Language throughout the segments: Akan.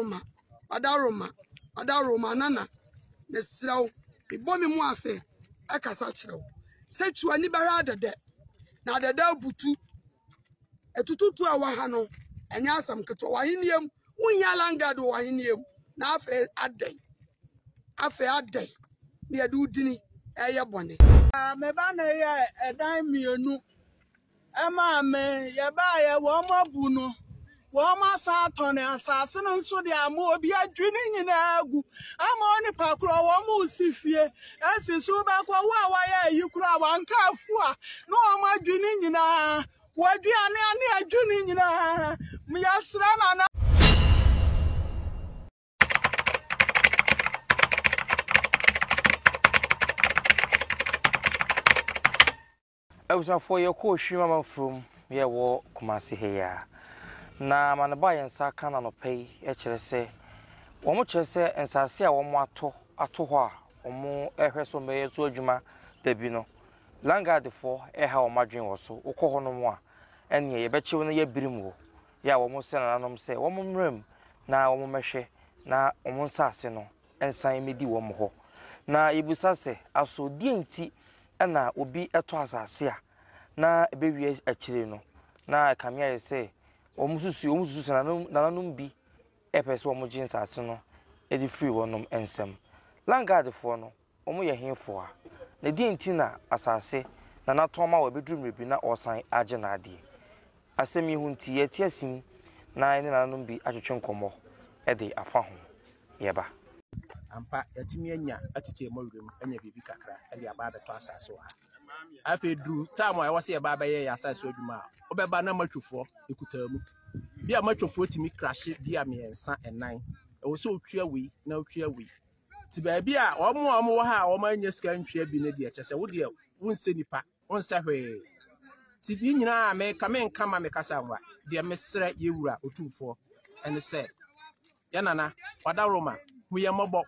Roma, Ɔda Roma, Ɔda Roma Nana, mesrɛ wo, mebɔ me mu ase kasa kyerɛ wo sɛ tu ani bɛhwɛ adɛdɛ na adɛdɛ abutu. Atututu a ɛwɔ ha no, ɛnyɛ asɛm ketewa. W'ahenni mu, wonhia landguard wɔ w'ahenni mu. Na afei adɛn? Afei adɛn na yɛde wo dini ɛyɛ bɔne? Me ba no yɛ ɛdan mmienu ɛmaa me yɛbaeɛ wɔn abu no wɔn asan atɔne asase no nso de ama obi adwi ne nyinaa agu ama onipa korɔ wɔn resi fie asi so wobɛkɔ wo a wayɛ ayi koraa wanka afu a na wɔn adwi ne nyinaa wɔaduane ane adwi ne nyinaa yɛsrɛ nana. Abusuafoɔ yɛkɔ Ohwim Amanfurom yɛ ɛwɔ Kumasi ha yi ara. Na amanebɔ a yɛn nsa aka no anɔpa yi kyerɛ sɛ wɔn kyerɛ sɛ nsaase a wɔn atɔ ato hɔ a wɔn rehwɛ sɛ wɔn bɛyɛ so adwuma da bi no, Landguardfoɔ reha wɔn adwene wɔ so. Wokɔ hɔ nom a, ɛneɛ yɛbɛkye wo na yɛabirim wo. Yɛ a wɔn srɛ nananom sɛ wɔn mmra mu na wɔn mmɛhwɛ na wɔn nsaase no nsan mmɛdi wɔn hɔ. Na yɛbisa sɛ, aso deɛn nti na obi tɔ asase a na ɛbɛwie akyire no na ɛkame ayɛ sɛ wɔsusu wɔsusu sɛ nananom nananom bi pɛ sɛ wɔgye nsase no de firi wɔn nsam. Landguardfoɔ no, wɔyɛ hefoɔ a? Na deɛn nti na asase na natɔn ma wɔ ɛbɛduru mmerɛ bi na ɔresan agye n'adeɛ? Asɛm yi ho nti, yɛte asim na yɛne nananom bi atwetwe nkɔmmɔ de afa ho. Yɛba. Ampa, yɛatumi anya atete yɛn mmɔwerɛ mu anya biribi kakra de aba abɛtɔ asase wɔ ha. Afei duru time a ɛwɔ sɛ yɛba abɛyɛ yɛn asase so adwuma a, wobɛba na matwofoɔ ekutaa mu. Bi a matwofoɔ tumi krahye bi a mmiɛnsa, nnan. Ɛwɔ sɛ otwia wei na otwia wei. Ti baabi a wɔn a wɔwɔ ha a wɔn anya sika ntwia bi no deɛ, kyerɛ sɛ wo deɛ wonsɛ nipa. Wonsɛ hwee. Nti ne nyinaa a meka, menka ma me kasa nwa. Deɛ mesrɛ yɛ wura Otumfoɔ ne sɛ, yɛ nana, Ɔdaworoma, hu yɛn mmɔbɔ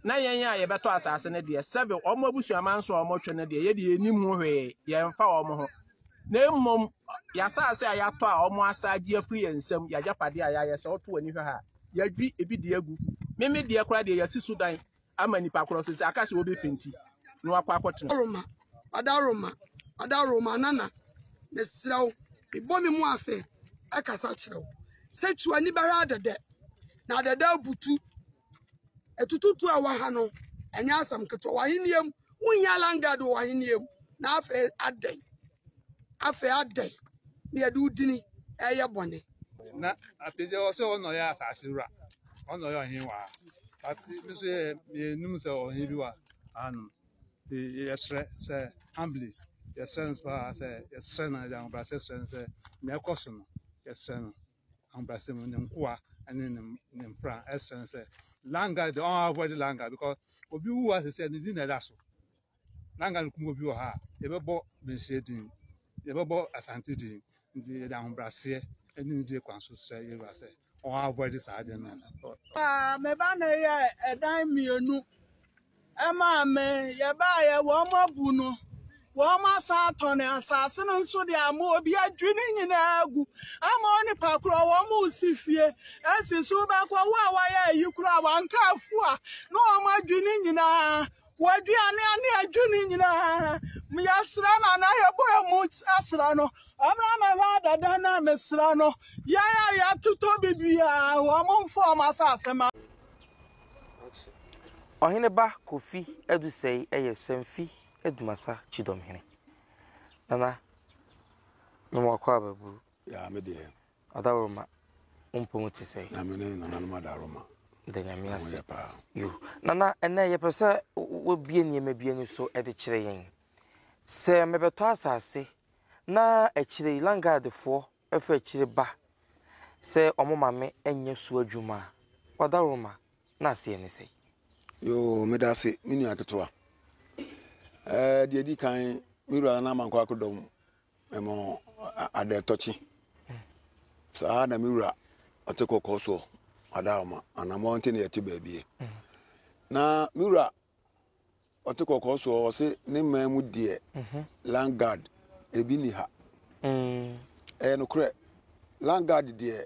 na yɛn a yɛbɛtɔ asase no deɛ, sɛbe wɔn abusuaman so a wɔtwe no deɛ, yɛ deɛ yɛnnim ho hwee, yɛmfa wɔn ho. Na mmom, yɛn asase a yɛatɔ a wɔn asa agye afiri yɛn nsam, yɛn agyapadeɛ a yɛayɛ, sɛ woto w'ani hwɛ ha a, yɛadwi ebi de agu. Me me deɛ koraa deɛ, yɛasi so dan ama nipa korɔ so sɛ aka sɛ wɔbɛpenti na wakɔ akɔtena. Roma, Ɔda Roma, Ɔda Roma Nana, mesrɛ wo, mebɔ me mu ase kasa kyerɛ wo sɛ tu ani bɛhwɛ adɛdɛ na adɛdɛ abutu. Atututu a ɛwɔ ha no, ɛnyɛ asɛm ketewa. W'ahenni mu, wonhia landguard wɔ w'ahenni mu. Na afei adɛn? Afei adɛn na yɛde wo dini ɛyɛ bɔne? Na afei deɛ ɔsɛ ɔno ɔyɛ asase wura, ɔno ɔyɛ ɔhen wɔ ha. But me nso yɛ yɛnum sɛ ɔhen bi wɔ hanom. Nti yɛsrɛ sɛ humbly yɛsrɛ no paa sɛ yɛsrɛ no yɛde ahobrɛaseɛ srɛ no sɛ nea ɛkɔ so no yɛsrɛ no ahobrɛaseɛ mu ne nkoa ne ne ne mpra ɛsrɛ no sɛ land guard deɛ ɔn avoid land guard because obi wu a sɛ ne din na ɛda so. Land guard kum obi wɔ ha a yɛbɛbɔ Manhyia din yɛbɛbɔ Asante din nti yɛde ahobrɛaseɛ ne nidie kwan so srɛ yɛwura sɛ ɔn avoid saa adeɛ no. Me ba no yɛ ɛdan mmienu ɛmaa me yɛbaeɛ wɔn abu no wɔn asan atɔne asase no nso de ama obi adwi ne nyinaa agu ama onipa korɔ wɔn resi fie asi so wobɛkɔ wo a wayɛ ayi koraa wanka afu a na wɔn adwi ne nyinaa W'aduane ane adwene nyinaa yɛsrɛ no anaa yɛbɔ yɛn mu asrɛ no ɔmmra mmɛhwɛ adada no a mesrɛ no yɛn a yɛatotɔ bibiara wɔn mfa wɔn asase ma. Ɔhene ba Kofi Adusei yɛ Samfi Adumasa Kyidɔmhene. Nana, mema w'akwaaba buru. Yaa me deɛ. Adaworoma, wo mpɔ mu te sɛn? Nyame ne nananom adaworoma. Da Nyame ase. Ɛho yɛ paa. Yo. Nana, ɛnɛ yɛpɛ sɛ wobie nneɛma bi ani so de kyerɛ yɛn. Sɛ mebɛtɔ asase na akyire yi landguardfoɔ fa akyire ba sɛ wɔn ma me nyɛ so adwuma a, w'adaworoma na aseɛ ne sɛn? Yoo, meda ase me nua ketewa. Ɛɛ deɛ di kan, me wura Nana Amankwa Akodɔm Mema adɛtɔkye. Saa na me wura ɔte kɔkɔɔ soɔ adaoma anammɔn nti na yɛte baabie. Na me wura ɔte kɔkɔɔ soɔ ɔse ne man mu deɛ land guard ebi ni ha. Ɛyɛ nokorɛ land guard deɛ.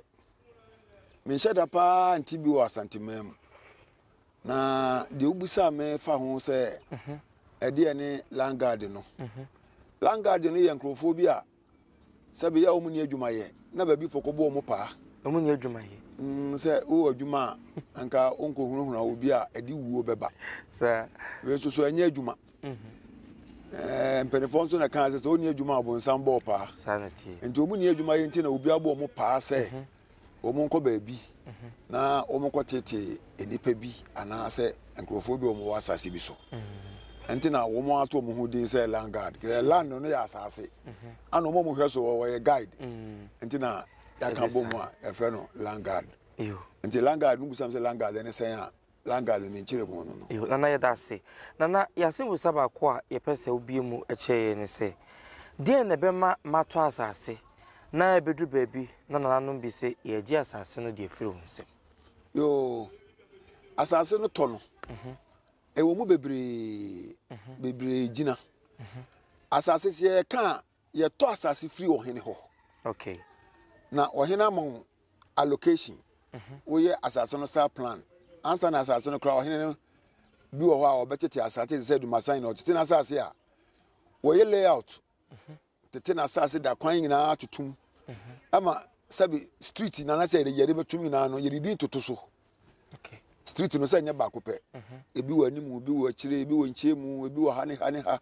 Menhyɛ da paa nte bi wɔ Asanteman mu. Na deɛ wobisaa me fa ho sɛ ɛdeɛ ne land guard no. Land guard no yɛ nkurɔfoɔ bi a sɛbe yɛ a wɔn nni adwuma yɛ na baabi fo kɔbɔ wɔn paa. Wɔn nni adwuma yɛ. Sɛ wowɔ adwuma a anka wonkɔhunahuna obi a ɛde wuo bɛba. Saa. Wei nso so ɛnyɛ adwuma. Ɛɛ mpanimfoɔ nso na ɛka sɛ sɛ wonni adwuma a ɔbonsam bɔ wo paa. Saa na ɛteɛ. Nti wɔn nni adwuma yɛ nti na obi abɔ wɔn paa sɛ wɔn nkɔ baabi na wɔn kɔ tete nnipa bi anaasɛ nkurɔfoɔ bi a wɔn wɔ asase bi so. Nti na wɔn ato wɔn ho din sɛ land guard. Kɛ land no yɛ asase. Ana wɔn a wɔhwɛ so wɔyɛ guide. Nti na yɛaka bɔ mu a yɛfrɛ no land guard. Nti land guard no busam sɛ land guard ne sɛn a land guard no menkyerɛ mu no no. Yo, Nana yɛda ase. Nana, yɛn asɛmmisa baako a yɛpɛ sɛ wobue mu kyerɛ yɛn ne sɛ, deɛn na ɛbɛma matɔ asase na ɛbɛduru baabi na nananom bi se yɛregye asase no de afiri wo nsam? Yoo, asase no tɔ no, ɛwɔ mu bebree, bebree gyina. Asase sɛ yɛka a, yɛtɔ asase firi ɔhene hɔ. Okay. Na ɔhene ama wo allocation. Woyɛ asase no star plan. Ansa na asase no koraa ɔhene no bi wɔ hɔ a ɔbɛtete asase te sɛ Dumasan na ɔtete n'asase a wɔyɛ layout. Tete n'asase da kwan nyinaa totom. Ama sɛbi street na anasɛ yɛde yɛde bɛtom nyinaa no yɛde din toto so. Okay. Street no sɛ nyɛ baako pɛ. Ebi wɔ anim, ebi wɔ akyire, ebi wɔ nkyɛn mu, ebi wɔ ha ne ha ne ha.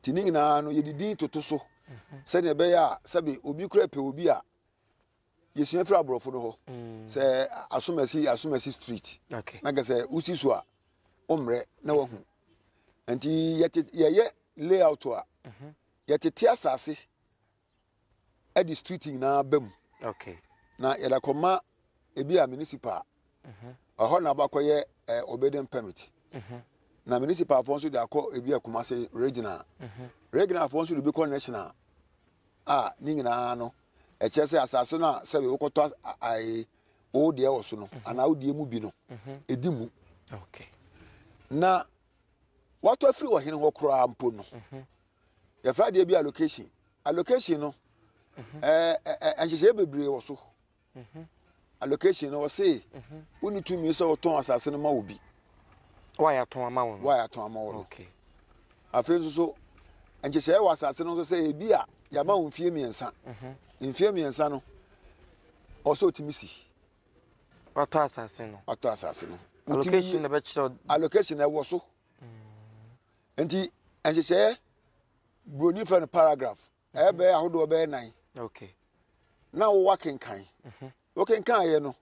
Nti ne nyinaa no yɛde din toto so sɛdeɛ ɛbɛyɛ a sɛbi obi kura pɛ obi a yɛsua firi aborɔfo no hɔ mm. sɛ asomasi asomasi street okay. na kɛ sɛ wosi so a wommerɛ na wahu nti yɛte yɛyɛ layout a mhm. yɛtete asase de street nyinaa ba mu okay. na yɛde akɔma ebi a municipal mhm. ɛhɔ na abakɔyɛ eh, obedient permit mhm. na municipal foɔ nso de akɔ ebi a Kumasi regional mhm. regional foɔ nso de bi kɔ national a ne nyinaa no ɛkyerɛ sɛ asase no a sɛbi wokɔtɔ ayi wo deɛ wɔ so no anaa wo deɛ mu bi no ɛdi mu na watɔ afiri ɔhene hɔ koraa mpo no yɛfrɛ adeɛ bi allocation allocation no ɛɛ ɛɛ nhyehyɛeɛ bebree wɔ so allocation no wɔse wonni tumi sɛ wotɔn asase no ma obi wa yɛatɔn ama wo no wa yɛatɔn ama wo no afei nso so nhyehyɛeɛ wɔ asase no nso sɛ ebi a yɛama wo mfie mmiɛnsa mfie mmiɛnsa no ɔsɛ otumi si watɔ asase no watɔ asase no allocation na bɛkyerɛ allocation na ɛwɔ so nti nhyehyɛeɛ buroni fɛ no paragraph ɛyɛ bɛyɛ ahodoɔ bɛyɛ nan okay. na wowɔ akenkan mhm. wokenkan yɛ no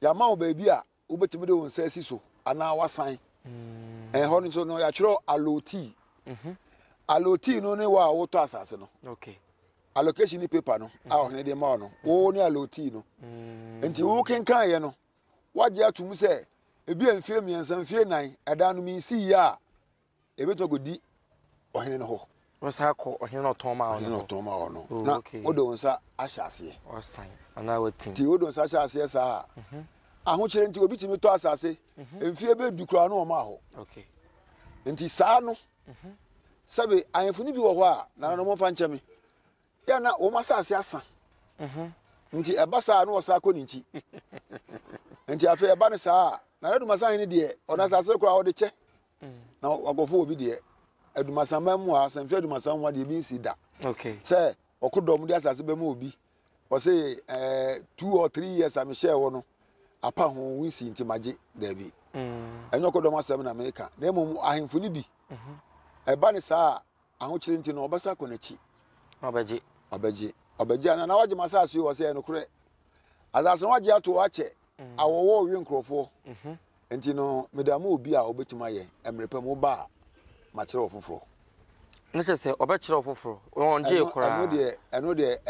yɛama wo baabi a wobɛtumi de wo nsa asi so anaa wasan mm. ɛhɔ no nso no yɛatwerɛ aloti mhm. aloti no ne wo a wotɔ asase no okay. allocation ne paper no a mhm. ɔhene de ma wo no wo ne aloti no mm. nti wokenkan yɛ no woagye atom sɛ ebi a mfie mmiɛnsa mfie nan ɛdan no mensi yie a Ebetumi akɔdi ɔhene no hɔ. Wɔsan akɔ ɔhene no ɔtɔn maa ɔno. Ɔhene ɔtɔn maa ɔno. Oh, na wode wo nsa ahyɛ aseɛ. Ɔsan anaa watim. Ti wode wo nsa ahyɛ aseɛ saa. Mhm. Ahokyere nti obi tumi tɔ asase. Mhm. Mfie bɛ du koraa no ɔmaa hɔ. Okay. Nti saa no. Mhm. Sɛbe ahemfo no bi wɔ hɔ a nananom mfa nkyɛ me. Yɛ na wɔn asase asa. Nti ɛba saa na wɔsan kɔ ne nkyi. Nti afei ɛba no saa a Nana Dumasa hene deɛ ɔno asase koraa ɔde kyɛ. Na wakɔfo obi deɛ Adumasaman mu ha Asɛmfua Adumasaman mu ha deɛ ebi nsi da. Okay. Sɛ ɔko dɔm de asase bɛma obi ɔse ɛɛ 2 or 3 years a mehyɛɛ hɔ no apa ho nsi nti magye daabi. Ɛnyɛ ɔkɔdɔm asɛm na meka na mmom ahemfo no bi ɛba ne saa a Ahokyere nti no, ɔbɛsan akɔ n'akyi. Ɔbɛgye. Ɔbɛgye. Ɔbɛgye ana na wagye m'asase o, ɔsɛ ɛyɛ nokorɛ. Asase no wagye ato hɔ akyɛ. Mm. Awɔwɔ ɔwe nkurɔfoɔ. Mhm. Nti no, mede ama obi a ɔbɛtumi ayɛ. Mmerɛ pɛ mu woba a, makyerɛ wo foforɔ. Ne kyerɛ sɛ ɔbɛkyerɛ wo foforɔ. Ɔngyee koraa. Ɛno deɛ, ɛno deɛ,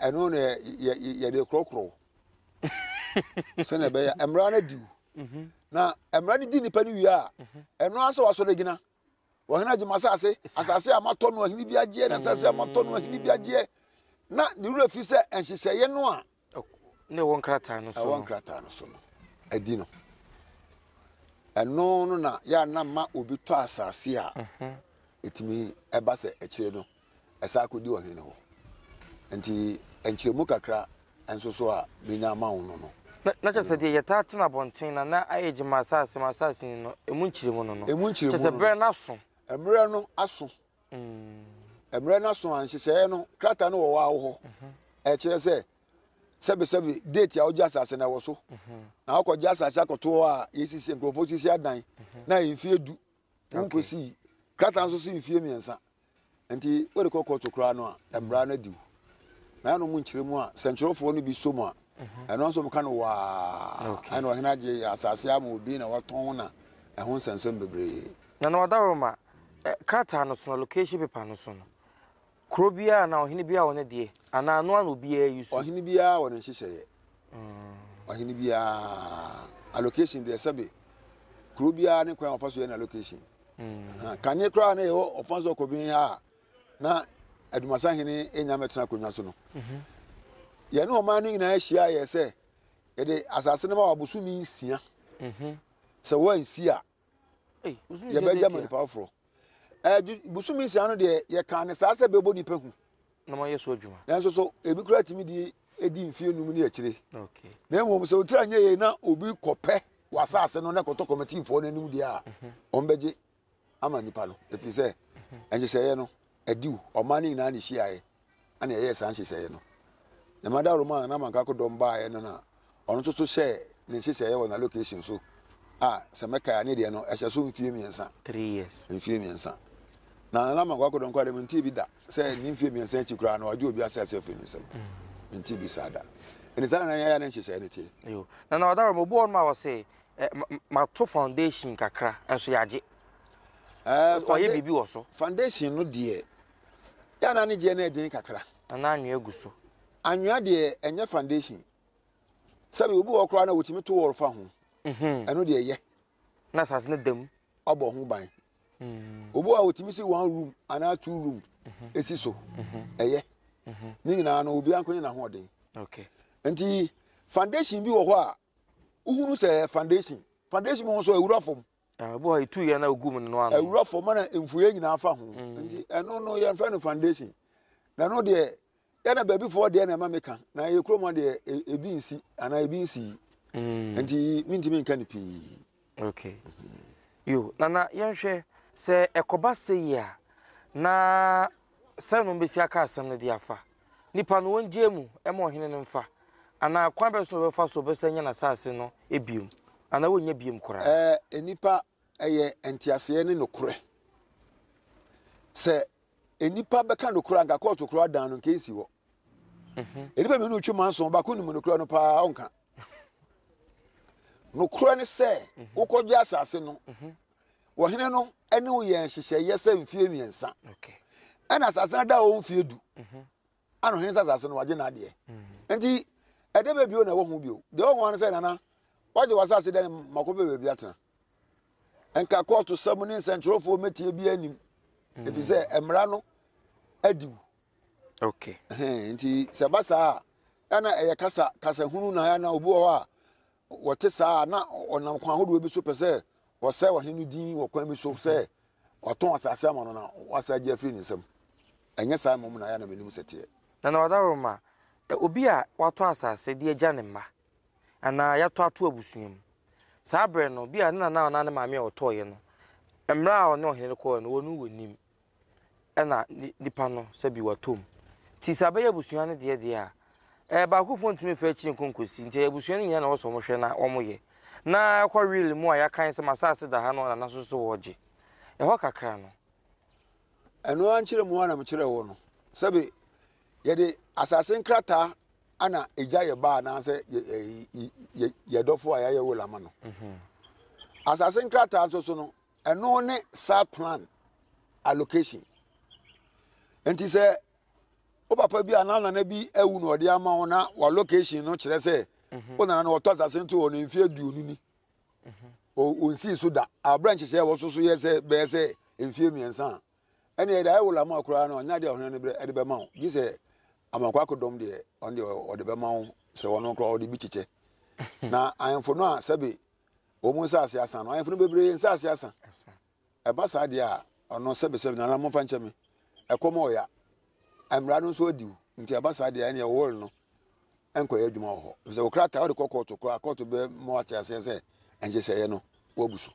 ɛno deɛ yɛde korɔkorɔ wo. Sɛnea ɛbɛyɛ mmara no adi wo. Mhm. Na mmara no di nipa no wie a, mhm. ɛno ara sɛ wasɔre gyina. Ɔhene agye m'asase, asase a matɔ no ɔhene bi agyeɛ, na asase a matɔ no ɔhene bi agyeɛ. Na ne werɛ fi sɛ nhyehyɛeɛ no a ne ɛwɔ nkrataa no so ɛwɔ nkrataa no so no adi no. Ɛno no na yɛ a na ma obi tɔ asase a ɛtumi ɛba sɛ akyire no ɛsan akɔdi ɔhene no hɔ. Nti nkyerɛmu kakra nso so a menya ama wo no no. Na kyerɛ sɛ deɛ yɛtaa tena abɔnten na na ayɛ gye m'asase m'asase ni no, emu nkyerɛmu no no. Emu nkyerɛmu no. Kyerɛ sɛ berɛ no aso. Mmerɛ no aso. Mmerɛ no aso a nhyehyɛeɛ no, krataa no wɔ hɔ a wɔ hɔ. Ɛkyerɛ sɛ sɛbesɛbe date a wogye asase no ɛwɔ so. Na wokɔgye asase akɔto hɔ a yɛsisi nkurɔfoɔ sisi adan na mfie du wonkɔsii krataa nso so mfie mmiɛnsa. Nti wode kɔ kɔɔto koraa no a, mmara no adi wo. Na ɛno mu nkyerɛ mu a, sɛnkyerɛwfoɔ no bi so mu a, ɛno nso wɔka no waa. Ɛna ɔhene agye asase ama obi na watɔn na ɛho nsɛnsɛm bebree. Na na ɔdaroma, krataa no so no, location paper no so no, kuro biara anaa ɔhene biara wɔ ne deɛ, anaa ano ara na obiara yi so? Ɔhene biara wɔ ne nhyehyɛeɛ. Ɔhene biara, allocation deɛ sɛbe, kuro biara ne kwan a wɔfa so yɛ no allocation. Kane koraa na yɛwɔ ɔfa so ɔkɔben ha a na Adumasa hene nya mɛtena akonnwa so no. Mhm. Yɛne ɔman no nyinaa hyia yɛ sɛ yɛde asase no ma wɔ abosome nsia. Mhm. Sɛ wɔansi a yɛbɛgya ma nipa foforɔ. Bosome nsia no deɛ yɛkaa ne saa sɛ bɛbɔ nipa hu. Na wɔayɛ so adwuma. Nanso so ebi koraa tumi di edi mfie num ne akyire. Okay. Na mmom sɛ otiri anyɛ yie na obi kɔpɛ w'asase no na kɔtɔ kɔmɛtiifoɔ no anim deɛ a, mhm. wɔn bɛgye ama nipa no ɛfiri sɛ mhm. nhyehyɛeɛ no adiw ɔman no nyinaa ne hyiaeɛ ɛna ɛyɛɛ saa nhyehyɛeɛ no. Na mada Roma na manka kodɔm baeɛ no na Ɔno nso so hyɛɛ ne nhyehyɛeɛ wɔ n'allocation so a sɛ mɛkae a ne deɛ no ɛhyɛ so mfie mmiɛnsa. Three years. Mfie mmiɛnsa. Na Nana Amankwah Akodo Nkwade mentee bi da sɛ ne mfie mmiɛnsa akyi koraa no wagye obi asase afiri ne nsam. Mentee bi saa da. Ɛnti saa na na yɛayɛ ne nhyehyɛeɛ no teɛ. Yo. Nana Ɔdaworo, obi wɔ hɔnom a ɔse eh, mato foundation kakra nso yɛagye. Eh, Ɔyɛ biribi wɔ so. Foundation no deɛ, yɛ a na ne gyeɛ no ɛden kakra. Nana anwea gu so. Anwea deɛ ɛnyɛ foundation. Sɛbi obi wɔ hɔ koraa na wɔtumi to wɔl fa ho. Mhm. Ɛno deɛ ɛyɛ. Na asase no da mu. Ɔbɔ ho ban. Mm. Obi wɔ hɔ a wɔtumi si one room anaa two room mhm. esi so. Mhm. Ɛyɛ. Ne nyinaa no obiara nkɔnyɛ n'ahoɔden. Okay. Nti foundation bi wɔ hɔ a wohunu sɛ foundation. Foundation bi wɔ nso awura fam. Ah, obi wɔ hɔ etu yɛ na ogu mu no ano. Awura fam na mfuye nyinaa fa ho. Mm. Nti ɛno no yɛmfrɛ no foundation. Na ɛno deɛ Yɛ na baabi foɔ deɛ na ɛma meka na yɛ kurom ha deɛ e, ebi nsi anaa ebi nsi mm. nti mentumi nka no pii. Okay. Yo, nana yɛnhwɛ sɛ ɛkɔba sɛ yi a na sɛ no bɛsi aka asɛm no de afa nipa no wɔngye mu ɛma ɔhene no mfa anaa kwan bɛ so na ɔbɛfa so ɔbɛsɛ nya n'asase no ebiem anaa wɔnnya biem koraa. Ɛɛ nipa ɛyɛ nteaseɛ ne nokorɛ sɛ Nnipa bɛka nokorɛ anka kɔɔto koraa dan no nka ɛnsi hɔ. Mhm. Nnipa mmienu retwe manso baako nim nokorɛ no paa ɔnka. Nokorɛ ne sɛ mhm. wokɔgye asase no mhm. wɔhene no ne wo yɛ nhyehyɛeɛ sɛ mfie mmiɛnsa ɛna asase no ada hɔ mfie du ana ɔhene sɛ asase no wagye n'adeɛ nti ɛdɛ bɛ bio na ɛwɔ ho bio deɛ ɔwɔ ho ano sɛ nana wagye w'asase dɛ makɔpɛ baabi atena Nka kɔɔto sɛm ne nsɛnkyerɛwfoɔ mɛtie bi anim ɛfiri sɛ mmara no adi wo. Okay. Nti sɛ ɛba saa a ɛna ɛyɛ kasa kasa hunu na ɛna obi wɔ hɔ a wɔte saa na ɔnam kwan ahodoɔ bi so pɛ sɛ wɔsɛ ɔhene no din wɔ kwan bi so sɛ ɔtɔn asase ama no na wasa agye afiri ne nsam. Ɛnyɛ saa mmom na ɛyɛ na menim sɛ teɛ. Nana Wadaroma, obi a watɔ asase de agya ne mma anaa yɛatɔ ato abusua mu. Saa berɛ no, bi a ne nana anaa ne maame a ɔtɔeɛ no, mmerɛ a ɔne ɔhene no kɔeɛ no, wɔn wɔnim ɛna nipa no sɛ bi watɔ mu. Nti sɛ abɛyɛ abusua no deɛ deɛ a, ɛɛ baakofoɔ ntumi mfa akyiri nko nkɔsi, nti ɛyɛ abusua no nyinaa na ɛwɔ sɛ wɔhwɛ na wɔyɛ. Na ɛkɔ will mu a yɛakan sɛ m'asase da ha no nana nso so wɔgye. Ɛhɔ kakra no. Ɛno ara nkyerɛmu ara na mekyerɛɛ wo no. Sɛbe yɛde asase nkrataa ana egya yɛ ba anaasɛ yɛ dɔfo a yɛayɛ will ama no. Mhm. Asase nkrataa nso so no, ɛno ne site plan allocation. Nti sɛ wo papa bi anaa nana bi awu na ɔde ama wo na w'allocation no kyerɛ sɛ mhm. wo nana no ɔtɔ asase nto hɔ no mfe aduonu ni mhm. ɔnsii so da aberɛ nhyehyɛɛ wɔ so so yɛ sɛ bɛyɛ sɛ mfie mmiɛnsa a ɛne ɛde ayɛ wɔ lama koraa no ɔnyɛ adeɛ a ɔhene no berɛ ɛde bɛma wo gye sɛ amankɔ akodɔm deɛ ɔno deɛ ɔde bɛma wo sɛ ɔno koraa ɔde bi kyekyɛ na ahemfo no a sɛbe wɔn nsaase asa no ahemfo no bebree nsaase asa ɛba saa deɛ a ɔno sɛbe sɛbe nana momfa nkyɛ me ɛkɔm ɔya mmara no nso adiw nti ɛba saa deɛ ɛne ɛwɔre no. nkɔyɛ adwuma wɔ hɔ. Efisɛ wo krataa wode kɔ kɔɔto koraa, kɔɔto bɛma wate aseɛ sɛ nhyehyɛeɛ no woabu so.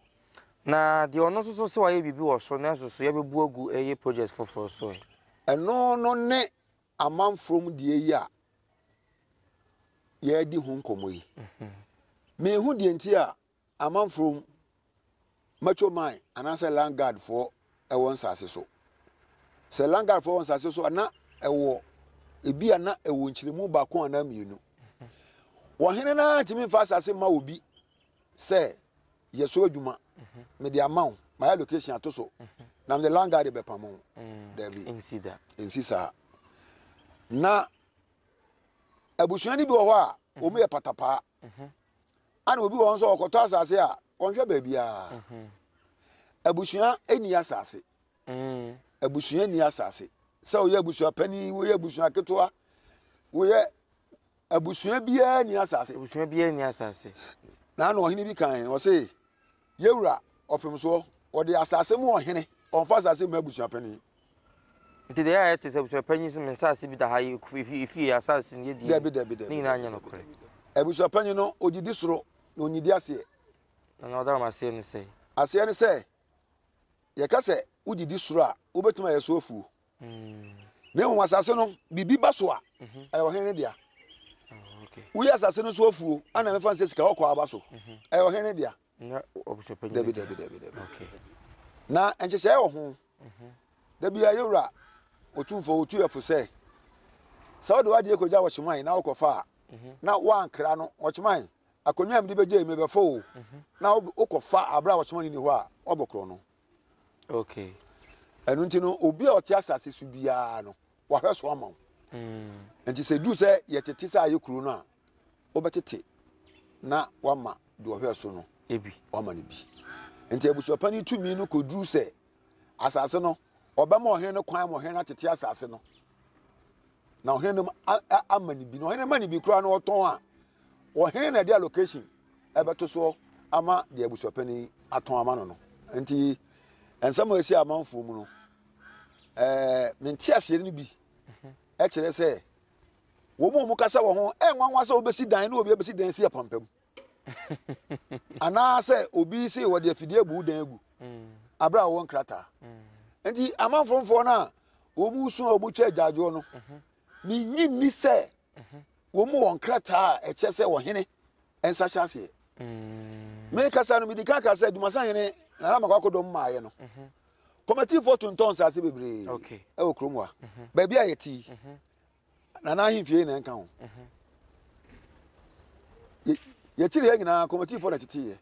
Na deɛ ɔno nso so sɛ wayɛ biribi wɔ so nanso so yɛbɛbu agu ɛyɛ project foforɔ so ɛ? Ɛno no ne amanforom deɛ yi a yɛredi ho nkɔmmɔ yi. Menhu deɛ nti a amanforom macho man anaasɛ land guard foɔ ɛwɔ nsase so. Sɛ land guard foɔ wɔ nsase so a na ɛwɔ ebi a na ɛwɔ nkyerɛmu baako anaa mmienu. Wɔhene no ara ntumi mfa asase mma obi sɛ yɛ so adwuma mede ama wo mayɛ location ato so na mede land guard bɛpam wo. Dabi. Nsi saa. Na abusua no bi wɔ hɔ a wɔn yɛ patapaa. Ana obi wɔ hɔ nso ɔkɔtɔ asase a ɔnhwɛ baabiara. Abusua nni asase. Abusua nni asase. Sɛ woyɛ abusua panin, woyɛ abusua ketewa, woyɛ abusua biara nni asase. Abusua biara nni asase. Na ano ɔhene bi kan ɔse yɛwura ɔpem soɔ ɔde asase mu ɔhene ɔmfa asase mu abusua panin. Nti deɛ ayɛ te sɛ abusuapanyin sɛ me nsaase bi da ha yi efie asaase no yɛ die Dabi dabi dabi. Ne nyinaa nyɛ nokorɛ. Abusuapanyin no ogyidi soro na onyidi aseɛ. Na na ɔda wɔn aseɛ ne sɛ. Aseɛ ne sɛ yɛka sɛ wogyidi soro a wobɛtumi ayɛ so afuo. Na mmom asase no biribi ba so a ɛyɛ ɔhene no dea. Woyɛ asase no so afuo ana mefa nsɛ sika ɔkɔ aba so ɛyɛ ɔhene no dea. Dabi dabi dabi dabi. Na nhyehyɛe wɔ ho. Da biara yɛwura Otumfoɔ otu yɛ fo sɛ sɛ wode w'adeɛ kɔgya ɔkyeman na wokɔfa a na woankra no ɔkyeman akonnwa a mede bɛgya yi mebɛfa o na wokɔfa aberɛ a ɔkyeman no nni hɔ a woabɔ korɔ no. Okay. Ɛno nti no obi a ɔte asase so biara no wahwɛ so ama wo. Nti sɛ duru sɛ yɛtete sɛ ayɛ kuro no a wobɛtete na wama deɛ ɔhwɛ so no wama no bi. Nti abusuapanin tumi no kɔduru sɛ asase no ɔbɛma ɔhene no kwan ma ɔhene no atete asase no na ɔhene no ama no bi na ɔhene ma no bi koraa na ɔtɔn a ɔhene na ɛde allocation ɛbɛto soɔ ama deɛ abusuapanin atɔn ama no no nti nsɛm a ɛsi amanfoɔ mu no ɛɛ mente aseɛ no bi ɛkyerɛ sɛ wɔn a wɔkasa wɔ ho ɛnwanwa sɛ wobɛsi dan na obi abɛsi dan si apampam anaasɛ obi se wɔde afidie abu wo dan agu abere a wɔwɔ nkrataa nti amanfomfoɔ no a wɔn su a wɔtwa agyaadwoɔ no menyi nni sɛ wɔn mu wɔ nkrataa a ɛkyɛ sɛ ɔhene nsa hyɛ aseɛ mekasa no medi kan ka sɛ dumasa hene nana makɔ akɔdɔm maayɛ no kɔmatifoɔ tontɔn nsase bebree ɛwɔ kurom ha baabi a yɛte yi Nana ahemfie na ɛnka ho. Yɛkyiri yɛ nyinaa kɔmitifoɔ na ɛteteeɛ.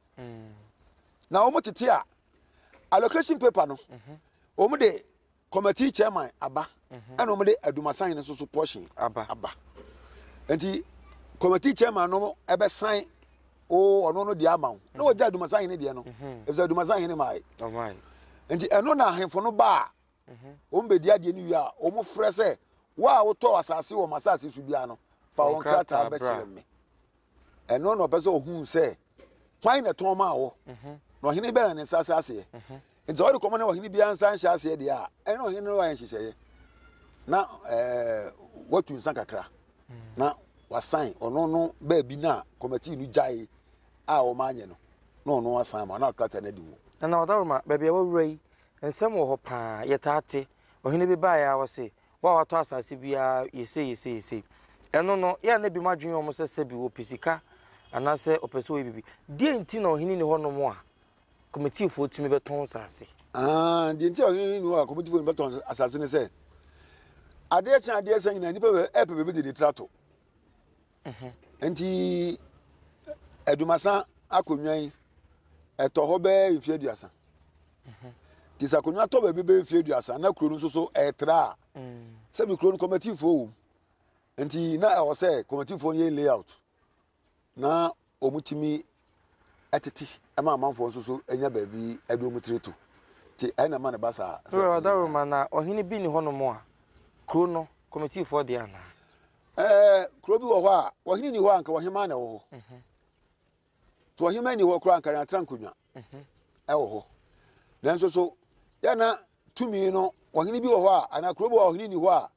Na wɔn tete a allocation paper no wɔn de committee chairman aba ɛna wɔn de adumasan no nso so portion aba. Nti committee chairman no ɛbɛsan o ɔno no deɛ ama wo na wɔgya adumasan hene deɛ no efisɛ adumasan hene maa yi. Nti ɛno na ahemfo no baa Wɔn bɛdi adeɛ no wie a, wɔfrɛ sɛ, Wo a wotɔɔ asase wɔ m'asase so biara no, fa wo nkrataa bɛkyerɛ me. Ɛno na ɔpɛ sɛ ɔhu sɛ hwan na ɛtɔn maa wɔ, mhm. na ɔhene bɛn na ne nsa hyɛ aseɛ. Mhm. Nti sɛ ɔde kɔma ne ɔhene biara nsa nhyɛ aseɛ deɛ a, ɛne ɔhene no ayɛ nhyehyɛeɛ na ɛɛ watu nsa kakra mm. na wasan ɔno no baabi no a kɔmɛtii no gyae a wɔn anyɛ no na ɔno asan ma na krataa no adi mu. Nana Ɔdaroma, baabi a wawura yi, Nsɛm wɔ hɔ paa, yɛtaa te. Ɔhene bi baeɛ ara ɔse, wo a watɔ asase biara yɛ sei yɛ sei yɛ sei. Ɛno no, yɛ a na ebinom adwene yɛ wɔn sɛ sɛbi ɔpɛ sika anaasɛ ɔpɛ sɛ ɔyɛ biribi. Deɛn nti na ɔhene nni hɔnom a kɔmitiifoɔ tumi bɛtɔn nsase? Ah, deɛ nti a ɔhene nni hɔ a kɔmitiifoɔ tumi bɛtɔn asase ne sɛ, adeɛ kye adeɛ sa nyinaa nnipa ɛpɛ baabi de ne tiri ato. Nti Adumasa akonnwa yi ɛtɔ hɔ bɛyɛ mfeɛ aduasa. Nti sɛ akonnwa tɔ baabi bɛyɛ mfeɛ aduasa na kuro no nso so ɛtra a, sɛbi kuro no kɔmɛtifoɔ wɔ mu. Nti na ɛwɔ sɛ kɔmɛtifoɔ no yɛ layout na wɔtumi tete ma amanfoɔ nso so nya baabi de wɔn tiri to. Nti ɛna ɛma no ba saa. Wura Ɔdaroma, na ɔhene bi nni hɔnom a kuro no kɔmitiifoɔ deɛ anaa? Ɛɛ, kuro bi wɔ hɔ a ɔhene nni hɔ a anka ɔhemaa na ɛwɔ hɔ. Nti ɔhemaa nni hɔ koraa anka yɛatra nkonnwa ɛwɔ hɔ. Nanso so yɛna tumi no ɔhene bi wɔ hɔ a anaa kuro bi wɔ hɔ a ɔhene nni hɔ a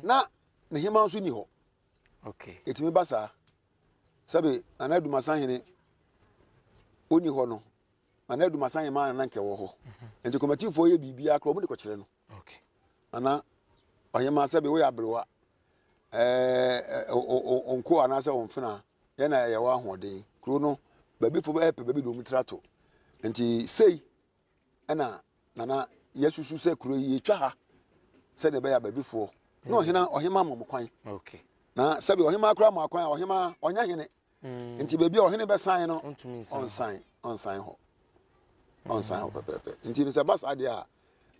na ne hemaa nso nni hɔ. Ɛtumi ba saa. Sɛbe Nana Adumasa hene ɔnni hɔ no, Nana Adumasa hemaa na na nka ɛwɔ hɔ. Nti kɔmatifoɔ yɛ biribiara koraa wɔn de kɔkyerɛ no. Nana ɔhemaa sɛbe woyɛ aberewa, ɛɛ ɔnko anaasɛ ɔmfena yɛn na yɛwɔ ahoɔden. Kuro no baabi fo ɛpɛ baabi de wɔn tiri ato. Nti sei ɛna Nana yɛsusu sɛ kuro yi yɛtwa ha sɛdeɛ ɛbɛyɛ a baabifoɔ na ɔhena ɔhema ma mo kwan. Na sɛbi ɔhema koraa ma kwan a ɔhema ɔnyɛ hene. Mm. Nti baabi a ɔhene bɛsan no ɔnsan ɔnsan hɔ ɔnsan hɔ pɛpɛɛpɛ. Nti no sɛ ba saa deɛ a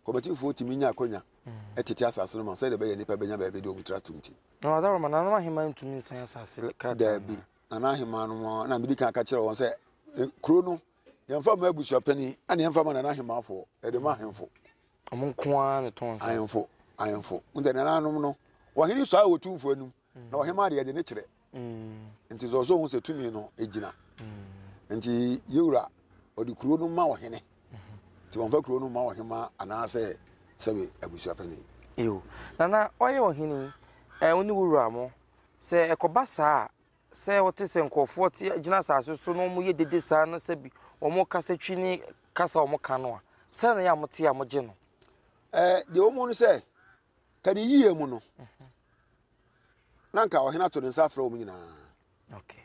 kɔmɛtifoɔ tumi nya akɔnya mm. tete asase no ma sɛdeɛ ɛbɛyɛ nnipa bɛnya baabi de wɔn tiri atom ti. Na ɔdawuruma nananom ahemmaa ntumi nsan asase krataa. Daabi nana ahemmaa no na medi kan aka kyerɛ wɔn sɛ eh, kuro no yɛmfa ma abusuapanin ɛna yɛmfa ma nana ahemmafoɔ yɛde ma ahemfo. Wɔn nko ara na tɔn nsase. Ahemfo ahemfo nti nananom no ɔhene saa wɔ tumfoɔ anim na ɔhemaa deɛ yɛde ne kyerɛ nti sɛ ɔsɛ ohun sɛ tumi no egyina nti yɛwura ɔde kuro no ma ɔhene nti wɔmfa kuro no ma ɔhemaa anaasɛ sɛbe abusuapanin. Ew nana ɔyɛ ɔhene yi wo ne wo wura mo sɛ ɛkɔba saa a Sɛ wote sɛ nkurɔfoɔ te gyina asase so na wɔyɛ dede saa na sɛ bi wɔn kasa twi ne kasa a wɔka no a, sɛn na ɛyɛ a mote a mogye no? Ɛɛ, deɛ wɔn mu no sɛ, ka ne yie mu no, na nka ɔhene ato ne nsa afrɛ wɔn nyinaa. Okay.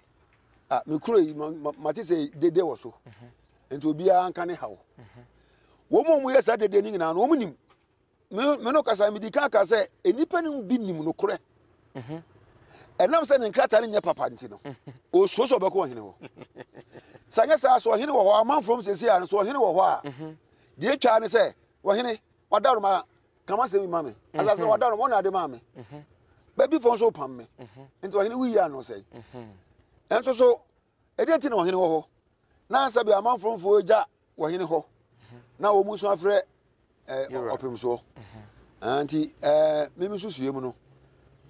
Ah, me kuro yi, mate sɛ dede wɔ so. Mhm. Nti obiara nka ne haw. Mhm. Wɔn a wɔyɛ saa dede no nyinaa no, wɔn nim. Me me no kasa medi kan ka sɛ nnipa no bi nim nokorɛ. Mhm. Ɛnam sɛ ne nkrataa no nyɛ papa nti no, ɔsuro sɛ ɔbɛkɔ ɔhene hɔ. Sɛ anyɛ saa sɛ ɔhene wɔ hɔ amanfoɔ m sɛsi a no sɛ ɔhene wɔ hɔ a, mhm. deɛ atwa ne sɛ ɔhene wadaroma kama sɛm ma me. Asase no wadaroma ɔna ade maa me. Mhm. Baabi fo nso pam me. Nti ɔhene woyi ano sɛe. Ɛnso so ɛdeɛ nti na ɔhene wɔ hɔ? Na sɛ bi amanfoɔ gya ɔhene hɔ na wɔn nso afrɛ ɔpem soɔ mhm. nti mimi nso sue mu no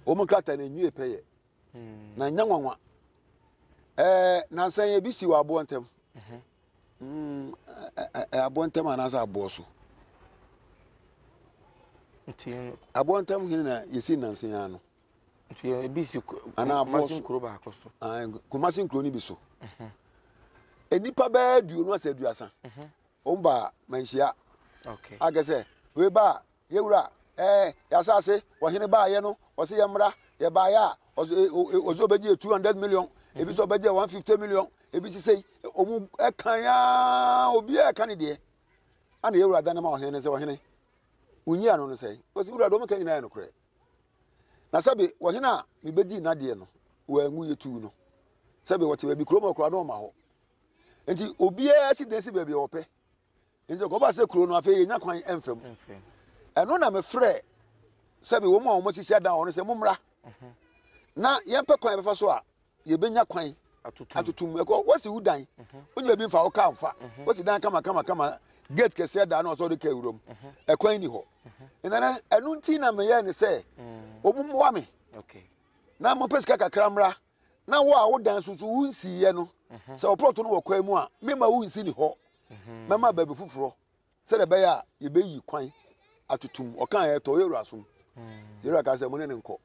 wɔn nkrataa no nwie pɛyɛ hmm. na nya nwanwa nansa yɛ bi si wɔ aboɔ ntɛm mhm. hmm, aboɔ ntɛm anaasɛ aboɔ so aboɔ ntɛm hene na yɛsi nansa yi ano Nti ebi si Anaa Kumasi nkuro baako so. Kumasi nkuro no bi so. Mhm. Nnipa bɛyɛ aduonu asɛ aduasa. Mhm. Wɔn ba manhyia. Okay. Akɛ sɛ wei ba yɛwura ɛɛ yasase ɔhene baayɛ no ɔsɛ yɛ mmra yɛ baayɛ a ɔsɛ ɔsɛ ɔbɛgye 200 million ebi sɛ ɔbɛgye 150 million ebi sisɛ wɔn ɛkan aa obiara ɛka ne deɛ ana yɛwura dan ma ɔhene no sɛ ɔhene wonyi ano no sɛ ɔsɛ wura deɛ wɔn ka nyinaa yɛ nokorɛ. Na sɛbe ɔhene a mebɛdii n'adeɛ no, wanwu, yɛtuu no. Sɛbe ɔte baabi, kurom hɔ koraa na ɔma hɔ. Nti obiara si dan si baabi a ɔpɛ. Nti ɛkɔba sɛ kuro no afei yɛnya kwan mfa mu. Ɛno na mefrɛ sɛbe wɔn a wɔasisi adan wɔ no sɛ mommra na yɛmpɛ kwan yɛbɛfa so a yɛbɛnya kwan atoto mu. Ɛkɔ wɔsi wo dan, mhm. wonya baabi mfa wo kaa mfa. Mhm. Wosi dan kama kama kama, gate kɛseɛ da na ɔsɛ ɔde kaa wura mu. Mhm. Ɛkwan ni hɔ. Nana ɛno nti na meyɛ ne sɛ mm. wɔn mmoa me na mopɛ sika kakra mmra na wo a wo dan soso wo nsiiɛ no sɛ ɔprɔto no wɔ kwan mu a mema wo nsi ne hɔ mɛma baabi foforɔ sɛdeɛ ɛbɛyɛ a yɛbɛyi kwan atoto mu. Ɔkaa yɛ tɔ yɛwura som. Yɛwura kaa sɛ mo ne ne nkɔ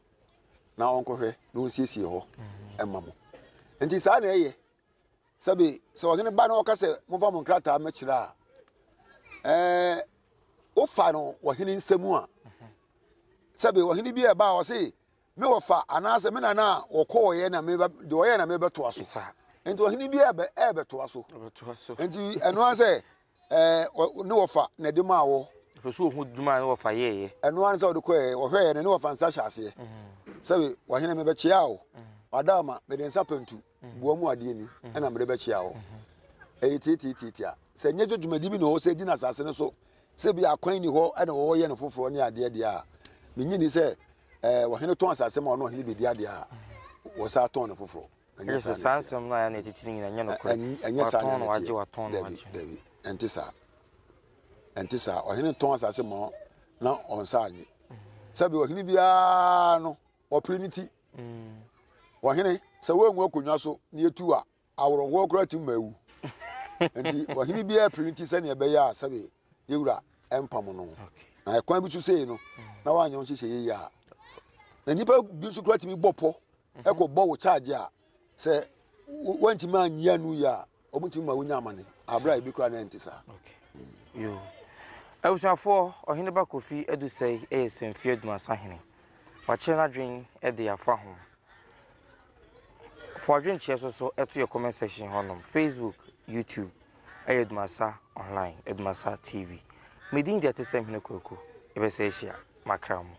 na ɔnkɔhwɛ na ɔnsiesie hɔ ɛma mo. Nti saa na ɛyɛ. Sɛbe sɛ ɔhene ba na ɔka sɛ momfa mo nkrataa mmɛkyerɛ a, ɛɛ wofa no ɔhene nsam a, sɛbe ɔhene bi a ɛba a ɔse me wɔfa anaasɛ me nana a wɔkɔɔyɛ na meba deɛ ɔyɛ na mebɛtoa so. Nti ɔhene bi ɛbɛ ɛbɛtoa so. Nti ɛno ara sɛ ɛɛ ne wɔfa na ɛde maa wɔ. Ɛpɛ sɛ ohun dwuma a ne wɔfa yɛɛyɛ. Ɛno ara sɛ ɔde kɔɛ ɔhwɛɛ no ne wɔfa nsa hyɛ aseɛ. Mm. Sɛ wɔhene mebɛkyea o. Mm. Wada ama mede nsa pɛntu mm. boa mu adeɛ ni ɛna mede bɛkyea o. Ɛyɛ tiatiatiatia. Sɛ nyɛ sɛ dwumadi bi na ɔwɔ sɛ gyina asase no so sɛ bi akwan ni hɔ ɛna wɔyɛ no foforɔ ne adeɛ deɛ a menyi ni sɛ ɛɛ ɔhene tɔn asase ma ɔno ɔhene bɛdi adeɛ a wɔsa tɔn no foforɔ. Ɛnyɛ sɛ saa nsɛm no a ɛyɛ na ɛtete no nyinaa nyɛ nokorɛ. Ɛnyɛ saa na Watɔn na wagye, ɛteɛ. watɔn na Dabi, wagye. dabi, ɛnte saa. Ɛnte saa. Ɔhene tɔn asase ma na ɔnsa anye. Sɛbi ɔhene biara no, ɔpere ne ti. Ɔhene, sɛ woangu akonnwa so na yɛtu a, aworɔhoɔ koraa tumi ma awu. Nti ɔhene biara pere ne ti sɛnea ɛbɛyɛ a sɛbi yɛwura ɛmpam no. Na ɛkwan bi so sei no, na woanyɛ wo nhyehyɛeɛ yie a, na nnipa bi nso koraa tumi bɔ pɔ. ɛkɔ bɔ wo charge a sɛ wantumi anyi ano yie a wɔntumi ma wonya amane abere a ebi koraa na ɛnte saa. Okay. Yo. Abusuafoɔ, Ɔheneba Kofi Adusei yɛ Sɛmfie Adumasa hene. Wakyerɛ n'adwene de afa ho. Fa w'adwenkyerɛ nso so to yɛ comment section hɔnom. Facebook, YouTube, ɛyɛ Adumasa Online, Adumasa TV. Me din de Atesɛm Hene Kwaku. Yɛbɛsan ahyia. Makra mo.